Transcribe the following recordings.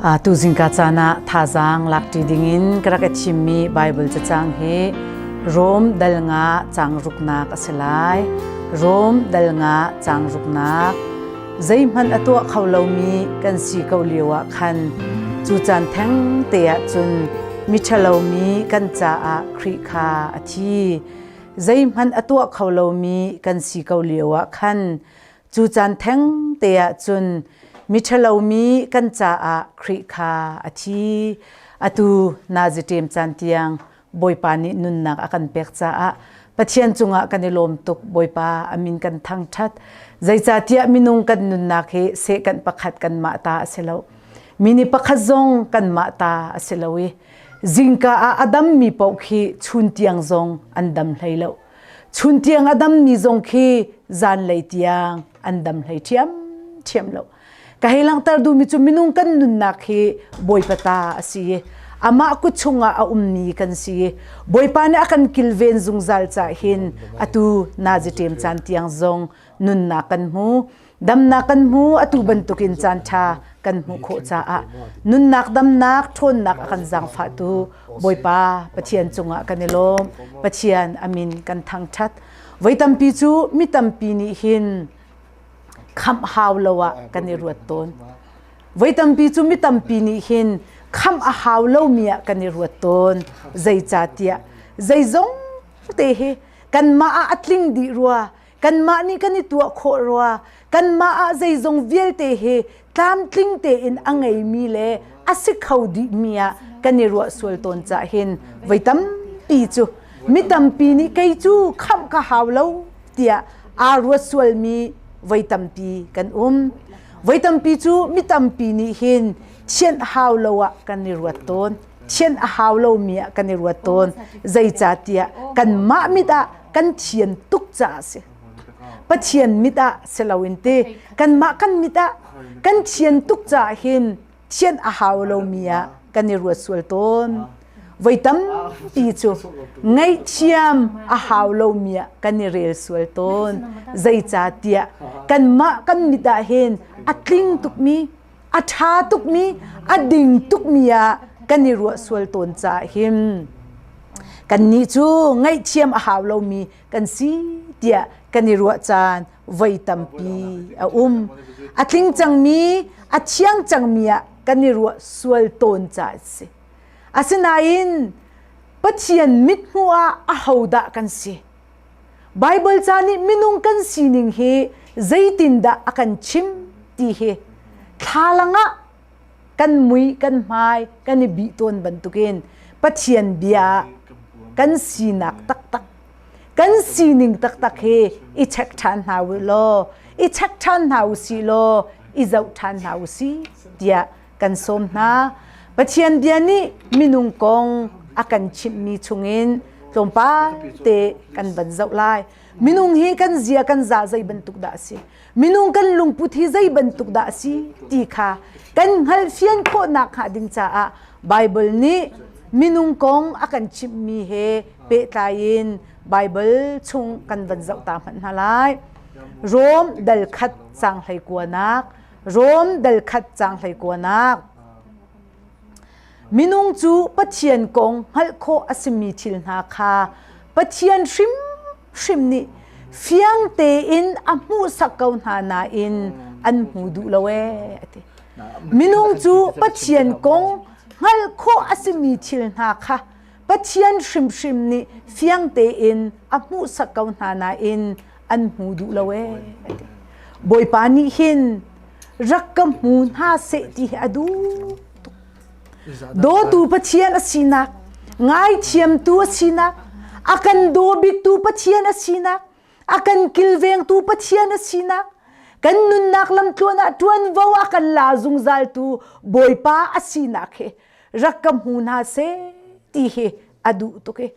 Tu zingka caan ah thazaang lakṭi dingin ka rak i thimmi Baibal cacang hi Rom dal nga caang ruknak a si lai. Rom dal nga caang ruknak. Zeihmanh a tuah kho lomi kan si ko lio ah khan cu caan theng te ah cun miṭhalomi kan caah Khrih kha a thi. Zeihmanh a tuah kho lomi kan si ko lio ah khan Cu caan theng te ah cun miṭhalomi kan caah Khrih kha a thi. Atu naziṭem caan tiang Bawipa nih nunnak a kan pek caah Pathian cungah kan i lawm tuk. Bawipa a min kan thangṭhat. Zeicahtiah minung kan nunnak hi sehkanh pakhat kanmah ta a si lo. Mini pakhat zong kanmah ta a si lo i zingka ah a dammi paoh khi chun tiang zong an dam hlei lo. Chun tiang a dammi zong khi zanlei tiang an dam hlei ṭhiamṭhiam lo. Ka hei langhter duhmi cu minung kan nunnak hi Bawipa ta a si i amah kut chungah a ummi kan si i Bawipa nih a kan kilven zungzal cah hin atu naziṭem caan tiang zong nunnak kan hmu. Damnak kan hmu atu bantukin caan ṭha kan hmuh khawh caah nunnak damnak ṭhawnnak a kan zaangfahtu Bawipa Pathian cungah kan i lawm. Pathian a min kan thangṭhat. Voi tampi cu mi tampi nih hin khamh hau lo ah kan i ruat tawn. Voi tampi cu mi tampi nih hin khamh a hau lomi ah kan i ruat tawn. Zeicahtiah zeizong te hi kanmah ah a tling dih rua kanmah nih kan i tuah khawh rua kanmah ah zeizong vialte hi tlamtling tein a ngeimi le a si kho dihmi ah kan i ruah sual tawn cah hin voi tampi cu mi tampi nih kei cu khamh ka hau lo tiah aa ruat sualmi voi tampi kan um voi tampi cu mi tampi nih hin thianh hau lo ah kan i ruat tawn thianh a hau lomi ah kan i ruat tawn zeicahtiah kanmah mit ah kan thian tuk caah a si Pathian mit ah si loin ti kanmah kan mit ah kan thian tuk caah hin thian a hau lomi ah kan i ruat sual tawn voi tampi cu ngaihthiam a hau lomi ah kan i rel sual tawn zeicahtiah kanmah kan mit ah hin a tling tukmi a ṭha tukmi a ding tukmi ah kan i ruah sual tawn caah hin kannih cu ngaihthiam a hau lomi kan si tiah kan i ruah caan voi tampi a um a tling cangmi a thiang cangmi ah kan i ruah sual tawn caah a si asinain Pathian mithmuh ah ahodah kan si Baibal ca nih minung kan sining hi zeitindah a kan chim ti hi thlalang ah kan mui kan hmai kan i bih tawn bantukin Pathian bia kan sinak taktak kan sining taktak hi i check ṭhan hna u law i check ṭhan hna u si law i zoh ṭhan hna u si tiah kan sawm hna. Pathian bia nih minung kong a kan chimhmi chungin tlawmpal te kan van zoh lai. Minung hi kan zia kan za zei bantuk dah a si? Minung kan lungput hi zei bantuk dah a si ti kha kan hngalhfian khawhnak hnga ding caah Bible nih minung kong a kan chimhmi he pehtlai in Bible chung kan van zoh ta hmanh hna lai. Rom dal khat caang hlei kuanak Rom dal khat caang hlei kuanak. Minung cu Pathian kong hngalh khawh a simi thil hna kha Pathian hrimhrim nih fiang tein a hmuhsak ko hna nain an hmu duh lo ee a ti. Minung cu Pathian kong hngalh khawh a simi thil hna kha Pathian hrimhrim nih fiang tein a hmuhsak ko hna nain an hmu duh lo ee a ti. Bawipa nih hin rak ka hmu hna seh ti hi a duh tuk. Dawtu Pathian a sinak, ngaithiamtu a sinak, a kan daw biktu Pathian a sinak, a kan kilvengtu Pathian a sinak, kan nunnak lamtluan ah ṭuanvo a kan la zungzaltu Bawipa a sinak hi rak ka hmu hna seh ti hi a duh tuk i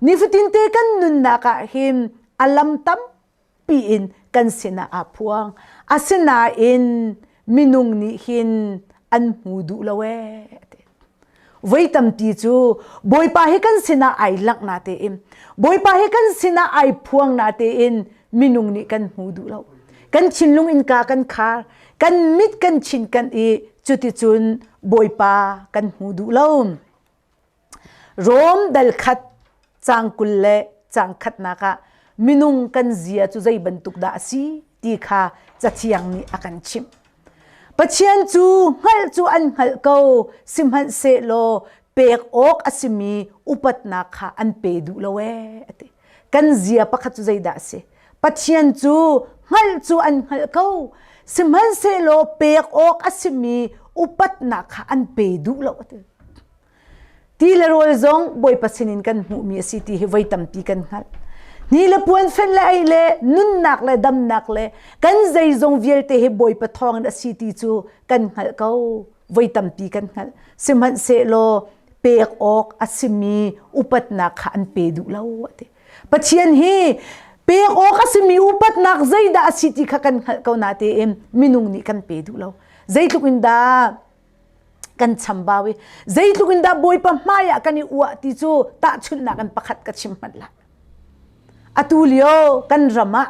nifatinte kan nunnak ah hin a lam tampi in kan sinah aa phuang asinain minung nih hin an hmu duh lo ee voi tampi cu bawipa hi kan sinah ai langh na tein bawipa hi kan sinah ai phuang na tein minung nih kan hmu duh lo kan thinlung innka kan khar kan mit kan chin kan i Cuticun Bawipa kan hmu duh lo. Rom dal khat cang 20 le cang khatnak ah minung kan zia cu zei bantuk dah a si ti kha Cathiang nih a kan chimh. Pathian cu hngalh cu an hngalh ko, sihmanhsehlaw pek awk a simi upatnak kha an pe duh lo ee a ti. Kan zia pakhat cu zeidah a si? Pathian cu hngalh cu an hngalh ko, sihmanhsehlaw pek awk a simi upatnak kha an pe duh lo a ti. Ti le rawl zong Bawipa sinin kan hmuhmi a si ti hi voi tampi kan hngalh. Ni le puan fen le ei le nunnak le damnak le kan zeizong vialte hi Bawipa thawngin a si ti cu kan hngalh ko. Voi tampi kan hngalh. Sihmanhsehlaw pek awk a simi upatnak kha an pe duh lo a ti. Pathian hi pek awk a simi upatnak zeidah a si ti kha kan hngalh ko na tein minung nih kan pe duh lo. Zeitluk in dah kan chambau i zeitluk in dah Bawipa hmai ah kan i uah ti cu tahchunhnak in pakhat ka chim hmanh lai. Atu lio kan ram ah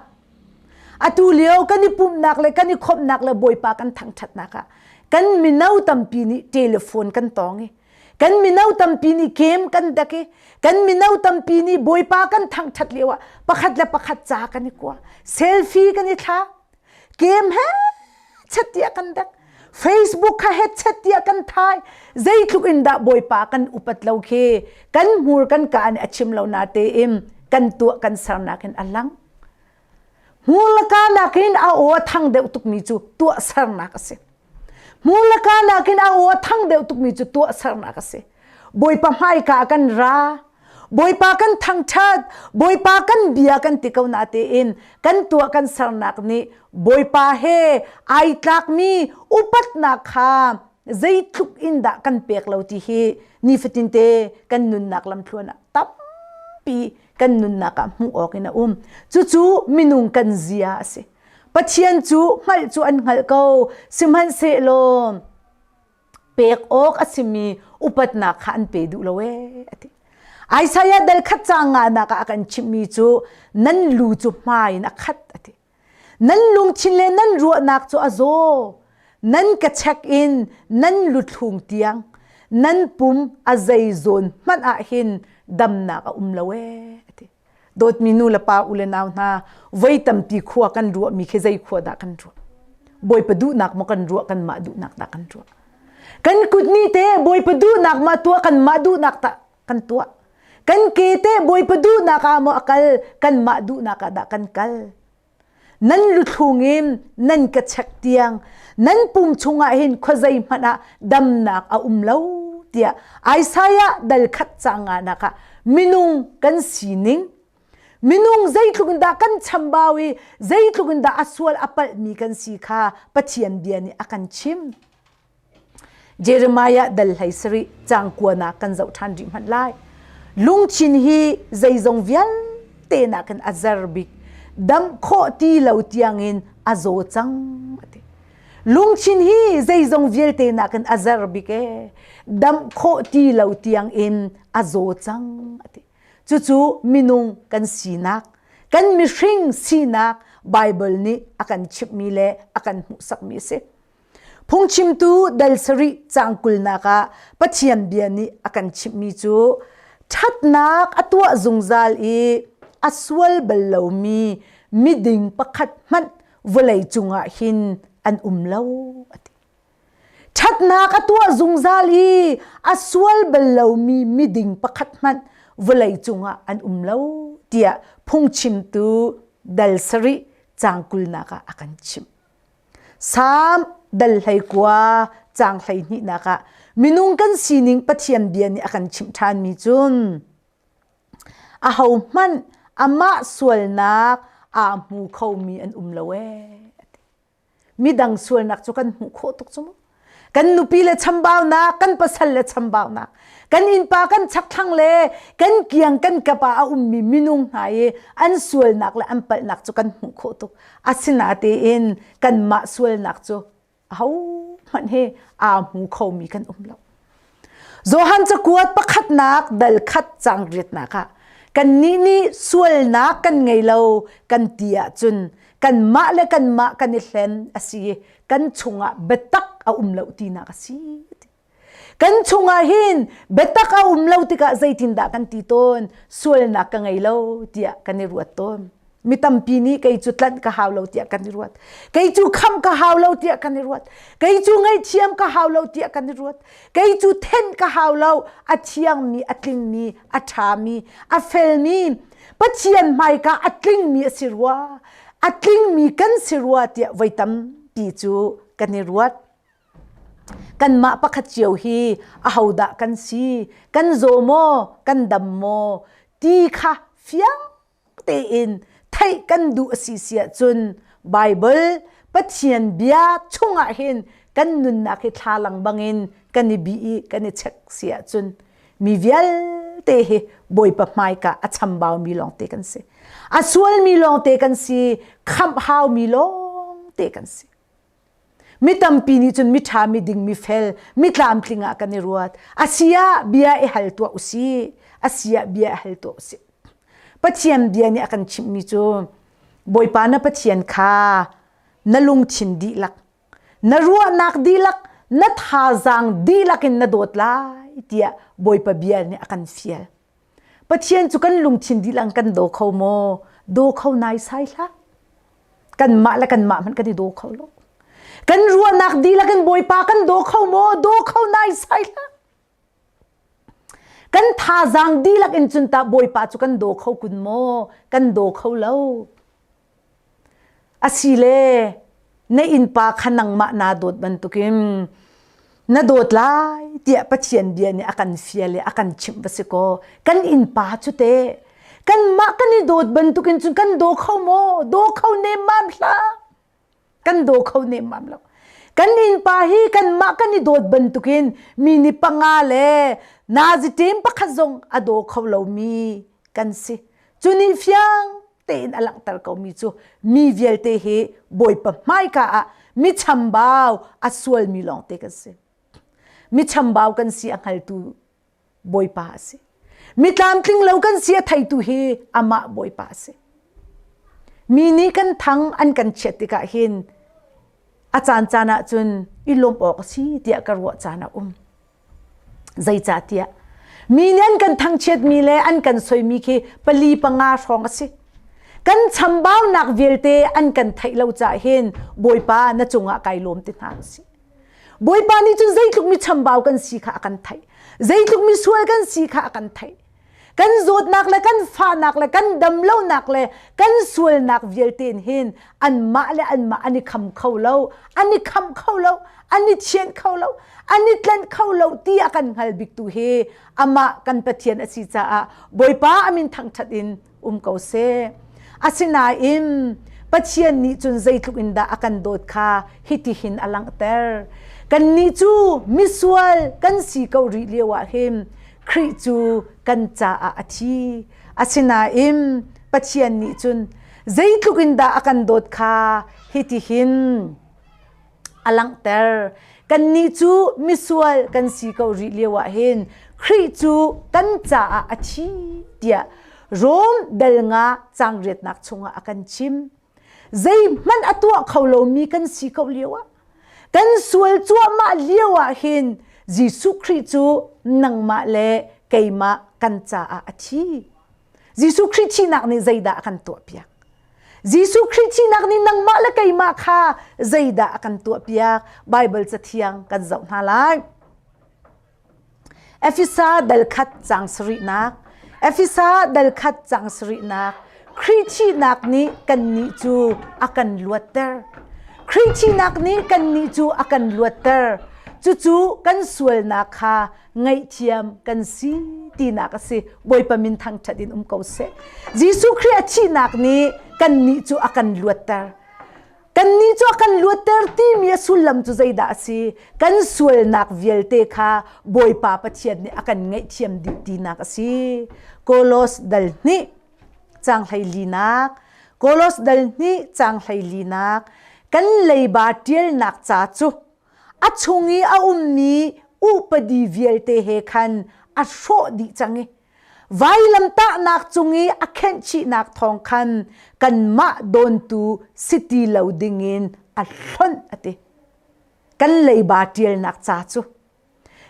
atu lio kan i pumhnak le kan i khawmhnak le Bawipa kan thangṭhatnak ah kan mino tampi nih telephone kan tawng i kan mino tampi nih game kan dek i kan mino tampi nih Bawipa kan thangṭhat lio ah pakhat le pakhat ca kan i kua selfie kan i thla game he chet tiah kan dek Facebook kha het tiah kan thai zeitluk in dah Bawipa kan upat lo khi kan hmur kan ka nih a chim lo na tein kan tuah kan sernak in a lang hmur le ka nakin a aw a thang deuh tukmi cu tuah sernak a si hmur le ka nakin a aw a thang deuh tukmi cu tuah sernak a si Bawipa hmaika kan ra Bawipa kan thangṭhat, Bawipa kan bia kan ti ko na tein kan tuah kan sernak nih Bawipa he ai tlakmi upatnak kha zeitluk in dah kan pek lo ti hi nifatinte kan nunnak lamthluan ah tampi kan nunnak ah hmuh awk in a um. Cucu minung kan zia a si. Pathian cu hngalh cu an hngalh ko, sihmanhsehlaw pek awk a simi upatnak kha an pe duh lo ee a ti. Isaiah dal khat caang nganak ah a kan chimhmi cu nan lu cu hmai in a khat a ti. Nan lungthin le nan ruahnak cu a zaw. Nan ka chek in nan luthlung tiang nan pum a zei zawn hmanh ah hin damnak a um lo ee a ti. Dawtmi nu le pa u le nau hna, voi tampi khua kan ruahmi khi zei khua dah kan ruah? Bawipa duhnak maw kan ruah, kanmah duhnak dah kan ruah? Kan kut ni te Bawipa duhnak ma tuah, kanmah duhnak tah kan tuah. Kan ke te Bawipa duhnak ah maw a kal, kanmah duhnak ah dah kan kal? Nan luthlung in nan ka chek tiang nan pum chungah hin khuazei hmanh ah damnak a um lo tiah Isaiah dal khat cang nak ah minung kan sining minung zeitluk in dah kan chambau i zeitluk in dah a sual a palhmi kan si kha Pathian bia nih a kan chim. Jeremiah dal hlei sarih cang kuanak kan zoh ṭhan rih hmanh lai. Lungthin hi zeizong vialte nakin a zer bik. Damh khawh ti lo tiangin a zaw cang a ti. Lungthin hi zeizong vialte nakin a zer bik ee. Damh khawh ti lo tiangin a zaw cang a ti. Cucu minung kan sinak, kan mihring sinak Bible nih a kan chimhmi le a kan hmuhsakmi a si. Phungchimtu dal sarih caang kulnak ah Pathian bia nih a kan chimhmi cu ṭhatnak a tuah zungzal i a sual bal lomi miding pakhat hmanh vawlei cungah hin an um lo a ti. Ṭhatnak a tuah zungzal i a sual bal lomi miding pakhat hmanh vawlei cungah an um lo tiah phungchimtu dal sarih caang kulnak ah a kan chimh. Salm dal 19 caang 12nak ah minung kan sining Pathian bia nih a kan chimh ṭhanmi cun ahohmanh amah sualnak aa hmu khomi an um lo ee. Midang sualnak cu kan hmuh khawh tuk cu mu. Kan nupi le chambaunak, kan pasal le chambaunak, kan innpa kan chakthlang le kan kiang kan kap ah a ummi minung hna i an sualnak le an palhnak cu kan hmuh khawh tuk. Asinatein kanmah sualnak cu ahohmanh he aa hmu khomi kan um lo. Johan cakuat pakhatnak dal khat cang riatnak ah kannih nih sualnak kan ngei lo kan ti ahcun Kanmah le kanmah kan i hlen a si i kan chungah biatak a um lo tinak a si. Kan chungah hin biatak a um lo tikah zeitindah kan ti tawn? Sualnak ka ngei lo tiah kan i ruat tawn. Mi tampi nih kei cu tlanh ka hau lo tiah kan i ruat. Kei cu khamh ka hau lo tiah kan i ruat. Kei cu ngaihthiam ka hau lo tiah kan i ruat. Kei cu thenh ka hau lo. A thiangmi, a tlingmi, a ṭhami, a felmi, Pathian hmaika a tlingmi a si rua. A tlingmi kan si rua tiah voi tampi cu kan i ruat. Kanmah pakhat cio hi ahodah kan si, kan zaw maw, kan dam maw ti kha fiang tein theih kan duh a si si ahcun Baibal Pathian bia chungah hin kan nunnak hi thlalang bangin kan i bih i kan i check si ahcun mi vialte hi Bawipa hmaika a chambaumi lawngte kan si. A sualmi lawngte kan si, khamh haumi lawngte kan si. Mi tampi nih cun miṭha, miding, mifel, mitlamtling ah kan i ruat. A si ah bia i hal tuah u sih. A si ah bia i hal tuah u sih. Pathian bia nih a kan chimhmi cu Bawipa na Pathian kha na lungthin dihlak, na ruahnak dihlak, na thazaang dihlak in na dawt lai tiah Bawipa bia nih a kan fial. Pathian cu kan lungthin dihlak kan daw kho maw? Daw kho naisai hlah. Kanmah le kanmah hmanh kan i daw kho lo. Kan ruahnak dihlak in Bawipa kan daw kho maw? Daw kho naisai hlah. Kan thazaang dihlak in cun tah Bawipa cu kan daw kho kun maw? Kan daw kho lo. Asile na innpa kha nangmah naa dawt bantukin na dawt lai tiah Pathian bia nih a kan fial i a kan chimh va si kaw kan innpa cu teh kanmah kan i dawt bantukin cun kan daw kho maw? Daw kho nemmam hlah. Kan daw kho nemmam lo. Kan innpa hi kanmah kan i dawt bantukin mi ni panga le nazi ṭem pakhat zong a daw kho lomi kan si. Cu nih fiang tein a langhter komi cu mi vialte hi Bawipa hmaika ah mi chambau a sualmi lawngte kan si. Mi chambau kan si a hngaltu Bawipa a si. Mi tlamtling lo kan si a theitu hi amah Bawipa a si. Mi nih kan thang an kan chiat tikah hin a caan caan ah cun i lawmh awk a si tiah ka ruah caan a um. Zeicahtiah mi nih an kan thangchiatmi le an kan soimi khi pali panga hrawng a si. Kan chambaunak vialte an kan theih lo caah hin Bawipa na cungah kai lawm ti hna usih. Bawipa nih cun zeitluk mi chambau kan si kha a kan theih. Zeitluk mi sual kan si kha a kan theih. Kan zawtnak le kan fahnak le kan damlonak le kan sualnak vialte in hin anmah le anmah an i kham kho lo, an i khamh kho lo, an i thianh kho lo, an i tlanh kho lo ti a kan hngal biktu hi amah kan Pathian a si caah Bawipa a min thangṭhat in um ko seh. Asinain Pathian nih cun zeitluk in dah a kan dawt kha hitihin a langhter. Kannih cu misual kan si ko rih lio ah hin Khrih cu kan caah a thi. Asinain Pathian nih cun zeitluk in dah a kan dawt kha hitihin a langhter. Kannih cu misual kan si ko rih lio ah hin Khrih cu kan caah a thi tiah Rom dal nga cang riatnak chungah a kan chim. Zeihmanh a tuah kho lomi kan si ko lio ah kan sual cuahmah lio ah hin Jesuh Khrih cu nangmah le keimah kan caah a thi. Jesuh Khrih thihnak nih zeidah a kan tuahpiak? Jesuh Khrih thihnak nih nangmah le keimah kha zeidah a kan tuahpiak? Baibal cathiang kan zoh hna lai. Efesa dal khat cang sarihnak Efesa dal khat cang sarihnak Khrih thihnak nih kannih cu a kan luatter. Khrih thihnak nih kannih cu a kan luatter. Cucu kan sualnak kha ngaihthiam kan si tinak a si. Bawipa min thangṭhat in um ko seh. Jesuh Khrih a thihnak nih kannih cu a kan luatter. Kannih cu a kan luatter timi a sullam cu zeidah a si? Kan sualnak vialte kha Bawipa Pathian nih a kan ngaihthiam dih tinak a si. Kolos dal hnih cang hleilinak Kolos dal hnih cang hleilinak kan leiba ṭialnak ca cu a chung i a ummi upadi vialte he khan a hrawh dih cang i. Vailamtahnak cung i a khenhchihnak thawng khan kanmah dawntu si ti lo dingin a hlonh a ti. Kan leiba ṭialnak ca cu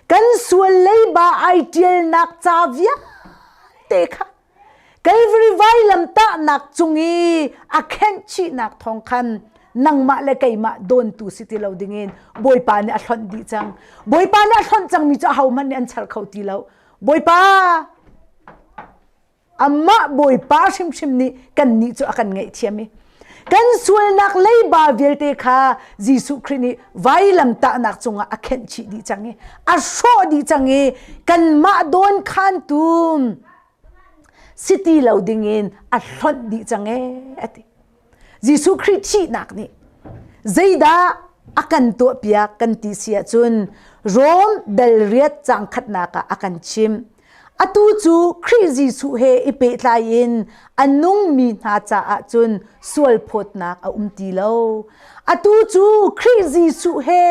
kan sual leiba ai ṭialnak ca vialte kha Calvary vailamtahnak cung i a khenhchihnak thawng khan nangmah le keimah dawntu si ti lo dingin Bawipa nih a hlonh dih cang. Bawipa nih a hlonh cangmi cu ahohmanh nih an char kho ti lo. Bawipa amah Bawipa hrimhrim nih kannih cu a kan ngaihthiam i kan sualnak leiba vialte kha Jesuh Khrih nih vailamtahnak cungah a khenh chih dih cang i a hrawh dih cang i kanmah dawn khantu si ti lo dingin a hlonh dih cang ee a ti. Jesuh Khrih thihnak nih zeidah a kan tuahpiak kan ti si ahcun Rom dal riat cang khatnak ah a kan chimh. Atu cu Khrih Jesuh he i pehtlai in a nungmi hna caah cun sualphawtnak a um ti lo. Atu cu Khrih Jesuh he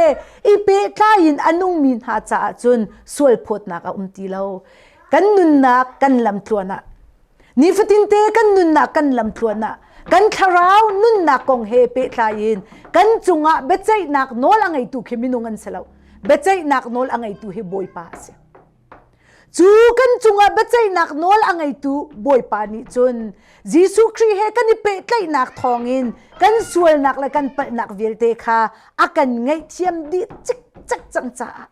i pehtlai in a nungmi hna caah cun sualphawtnak a um ti lo. Kan nunnak kan lamtluan ah nifatinte kan nunnak kan lamtluan ah kan thlarau nunnak kong he pehtlai in kan cungah biaceihnak nawl a ngeitu khi minung an si lo. Biaceihnak nawl a ngeitu hi Bawipa a si. Cu kan cungah biaceihnak nawl a ngeitu Bawipa nih cun Jesuh Khrih he kan i pehtlaihnak thawngin kan sualnak le kan palhnak vialte kha a kan ngaihthiam dih cikcek cang caah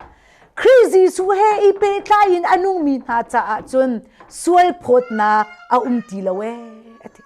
Khrih Jesuh he i pehtlai in a nungmi hna caah cun sual phawtnak a um ti lo ee a ti.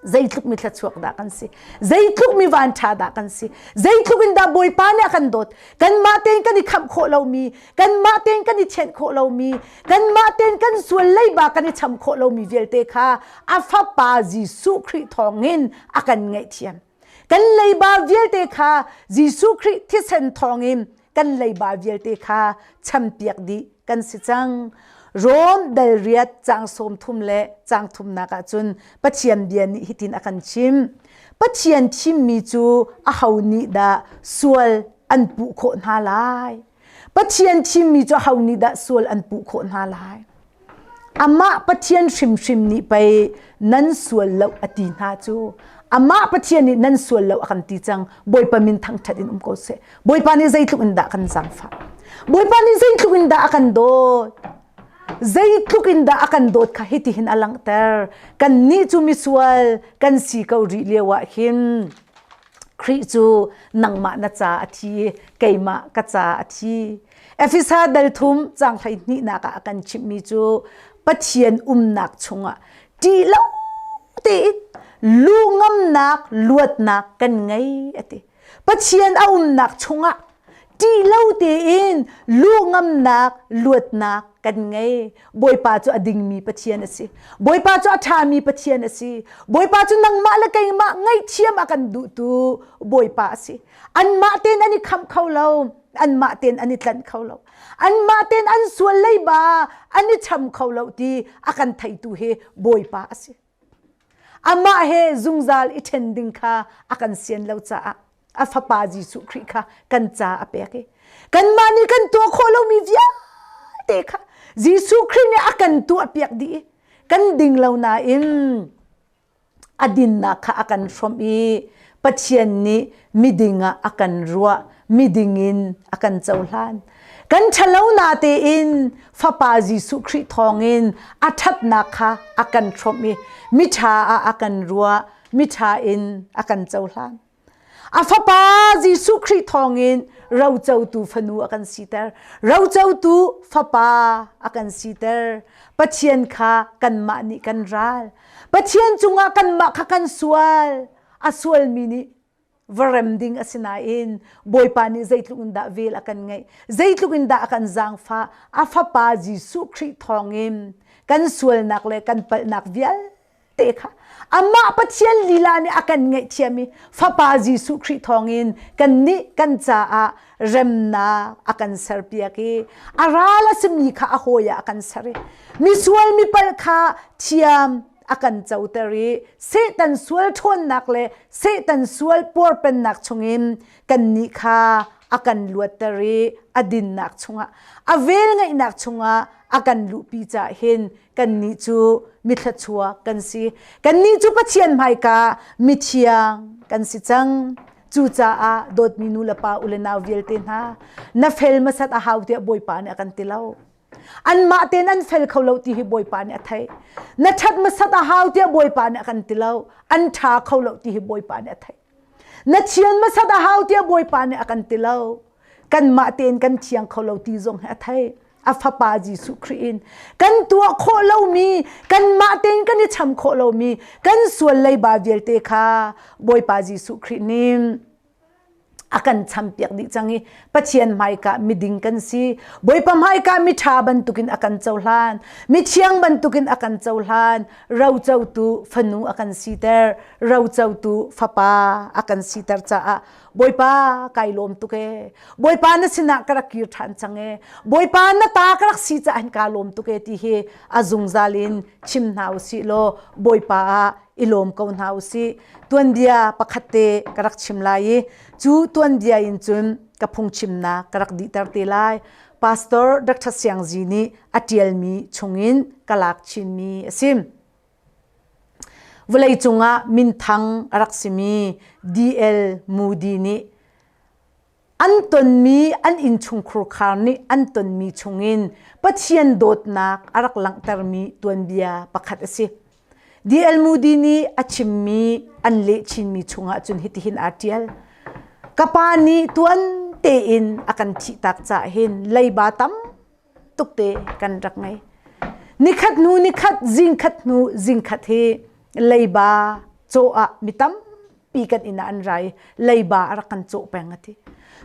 Zeitluk mi thluachuak dah kan si? Zeitluk mi vanṭha dah kan si? Zeitluk in dah Bawipa nih a kan dawt? Kanmah tein kan i khamh khawh lomi, kanmah tein kan i thianh khawh lomi, kanmah tein kan sual leiba kan i cham khawh lomi vialte kha a Fapa Jesuh Khrih thawngin a kan ngaihthiam. Kan leiba vialte kha Jesuh Khrih thisen thawngin kan leiba vialte kha champiak dih kan si cang. Rom dal riat cang sawm thum le cang thumnak ah cun Pathian bia nih hitin a kan chim. Pathian thimmi cu aho nih dah sual an puh khawh hna lai? Pathian thimmi cu aho nih dah sual an puh khawh hna lai? Amah Pathian hrimhrim nih pei nan sual lo a ti hna cu. Amah Pathian nih nan sual lo a kan ti cang. Bawipa min thangṭhat in um ko seh. Bawipa nih zeitluk in dah kan zaangfah. Bawipa nih zeitluk in dah a kan dawt. Zeitluk in dah a kan dawt kha hitihin a langhter. Kannih cu misual kan si ko rih lio ah hin Khrih cu nangmah na ca a thi, keimah ka ca a thi. Efesa dal thum caang hleihnihnak ah a kan chimhmi cu Pathian umnak chungah ṭih lo tein lu ngamnak luatnak kan ngei a ti. Pathian a umnak chungah ṭih lo tein lu ngamnak luatnak kan ngei. Bawipa cu a dingmi Pathian a si. Bawipa cu a ṭhami Pathian a si. Bawipa cu nangmah le keimah ngaihthiam a kan duhtu Bawipa a si. Anmah tein an i khamh kho lo. Anmah tein an i tlanh kho lo. Anmah tein an sual leiba an i cham kho lo ti a kan theitu hi Bawipa a si. Amah he zungzal i ṭhen ding kha a kan sian lo caah a fapa Jesuh Khrih kha kan ca a pek i kanmah nih kan tuah khawh lomi vialte kha Jesuh Khrih nih a kan tuahpiak dih i kan ding lo nain a dinnak kha a kan hrawmh i Pathian nih miding ah a kan ruah, miding in a kan cohlan. Kan ṭhalo na tein Fapa Jesuh Khrih thawngin a ṭhatnak kha a kan hrawmh i miṭha ah a kan ruah, miṭha in a kan cohlan. A Fapa Jesuh Khrih thawngin rocotu fanu a kan siter. Rocotu fapa a kan siter. Pathian kha kanmah nih kan ral. Pathian cungah kanmah kha kan sual. A sualmi nih va rem ding a si nain Bawipa nih zeitluk in dah vel a kan ngeih, zeitluk in dah a kan zaangfah, a Fapa Jesuh Khrih thawngin kan sualnak le kan palhnak vialte te kha amah Pathian lila nih a kan ngaihthiam i Fapa Jesuh Khrih thawngin kannih kan caah remnak a kan serpiak i a ral a simi kha a hawi ah a kan ser i misual mipal kha thiam a kan coter i Satan sual ṭhawnnak le Satan sual puarpennak chungin kannih kha a kan luatter i a dinnak chungah a velngeihnak chungah a kan luhpi caah hin kannih cu mithluachuak kan si. Kannih cu Pathian hmaika mithiang kan si cang. Cucaah dawtmi nu le pa u le nau vialte hna na fel hmasat a hau tiah Bawipa nih a kan ti lo. Anmah tein an fel kho lo ti hi Bawipa nih a theih. Na ṭhat hmasat a hau tiah Bawipa nih a kan ti lo. An ṭha kho lo ti hi Bawipa nih a theih. Na thian hmasat a hau tiah Bawipa nih a kan ti lo. Kanmah tein kan thiang kho lo ti zong hi a theih. A fapa Jesuh Khrih in kan tuah khawh lomi, kanmah tein kan i cham khawh lomi kan sual leiba vialte kha Bawipa Jesuh Khrih nih a kan champiak dih cang i Pathian hmaika miding kan si. Bawipa hmaika miṭha bantukin a kan cohlan, mithiang bantukin a kan cohlan, rocotu fanu a kan siter, rocotu fapa a kan siter caah Bawipa kai lawm tuk ee. Bawipa na sinah ka rak kir ṭhan cang ee. Bawipa na ta ka rak si caah hin kaa lawm tuk ee ti hi a zungzal in chim hna usih law Bawipa ah i lawm ko hna usih. Tuanbia pakhat te ka rak chim lai i cu tuanbia in cun ka phungchimnak ka rak dihter te lai. Pastor Dr. Siang Zi nih a ṭialmi chungin ka lak chinmi a si. Vawleicung ah minthang a rak simi D.L. Moody nih an tonmi an innchungkhur khar nih an tonmi chungin Pathian dawtnak a rak langhtermi tuanbia pakhat a si. D.L. Moody nih a chimmi an leh chinmi chungah cun hitihin aa ṭial. Ka pa nih tuan tein a kan thihtak caah hin leiba tam tuk te kan rak ngei. Nikhat hnu nikhat, zingkhat hnu zingkhat hi leiba caw ah mi tampi kan inn ah an ra i leiba a rak kan cawh peng a ti.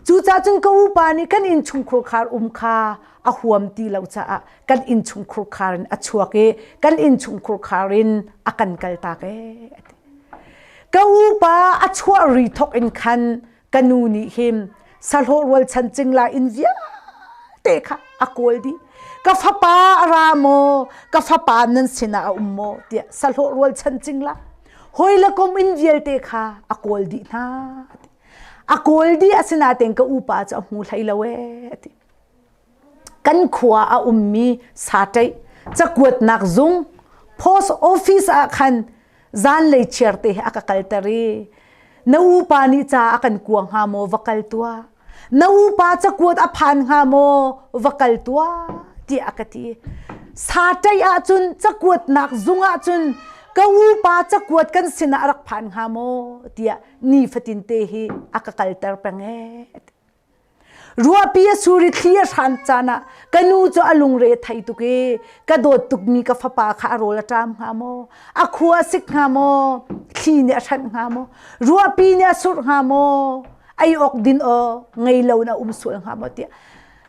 Cucaah cun ka upa nih kan innchungkhur khar um kha a huam ti lo caah kan innchungkhur khar in a chuak i kan innchungkhur khar in a kan kaltak ee a ti. Ka upa a chuah ri thok in khan ka nu nih hin sahlawh rualchan cingla in vialte kha a kawl dih. Ka fapa a ra maw, ka fapa nan sinah a um maw tiah sahlawh rualchan cingla hawi le kom in vialte kha a kawl dih hna. A kawl dih asinain ka upa cu a hmu hlei lo ee a ti. Kan khua a ummi saṭaih cakuatnak zung post office ah khan zanlei chiarte he a ka kalter i na upa nih ca a kan kua hnga maw va kal tuah na upa cakuat a phan hnga maw va kal tuah tiah a ka ti. Saṭaih ahcun cakuatnak zung ahcun ka upa cakuat kan sinah a rak phan hnga maw tiah nifatin te hi a ka kalter peng ee. Ruahpi a sur i thli a hran caan ah ka nu cu a lungre a thei tuk i ka dawt tukmi ka fapa kha a rawl a ṭam hnga maw, a khua a sik hnga maw, thli nih a hranh hnga maw, ruahpi nih a surh hnga maw, ei awk din awk ngei lo in a um sual hnga maw tiah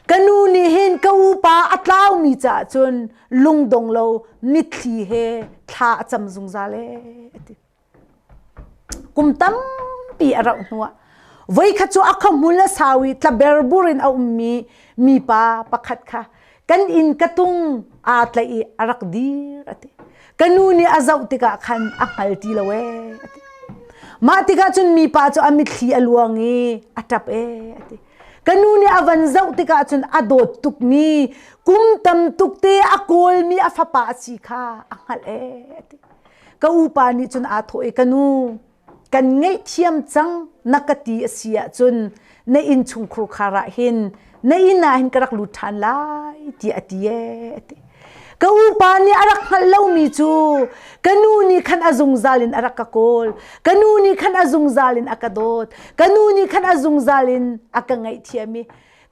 ka nu nih hin ka upa a tlaumi caah cun lungdong lo mitthli he thla a cam zungzal ee a ti. Kum tampi a rauh hnuah voikhat cu a khahmul a sau i tlaberbur in a ummi mipa pakhat kha kan inn ka tung aa tlaih i a rak dir a ti. Ka nu nih a zoh tikah khan a hngal ti lo ee a ti. Mah tikah cun mipa cu a mitthli a luang i a ṭap ee a ti. Ka nu nih a van zoh tikah cun a dawt tukmi kum tam tuk te a kawlmi a fapa a si kha a hngalh ee a ti. Ka upa nih cun aa thawh i ka nu kan ngaihthiam cang na ka ti a si ahcun na innchungkhur khar ah hin na inn ah hin ka rak lut ṭhan lai tiah a ti ee a ti. Ka upa nih a rak hngalh lomi cu ka nu nih khan a zungzal in a rak ka kawl. Ka nu nih khan a zungzal in a ka dawt. Ka nu nih khan a zungzal in a ka ngaihthiam i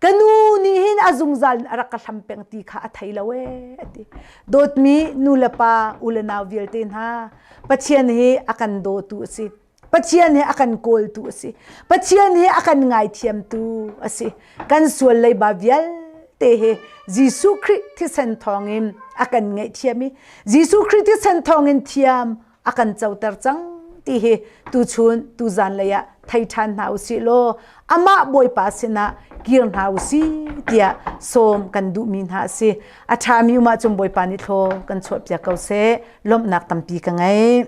ka nu nih hin a zungzal in a rak ka hlam peng ti kha a thei lo ee a ti dawtmi nu le pa u le nau vialte hna Pathian hi a kan dawtu a si Pathian hi a kan kawltu a si Pathian hi a kan ngaithiamtu a si kan sual leiba vialte hi Jesuh Khrih thisen thawngin a kan ngaihthiam i Jesuh Khrih thisen thawngin thiam a kan coter cang ti hi tuchun tuzan lei ah thei ṭhan hna usih law amah Bawipa sinah kir hna usih tiah sawm kan duhmi hna a si. A ṭhami um ahcun Bawipa nih thlaw kan chuahpiak ko seh. Lawmhnak tampi ka ngei.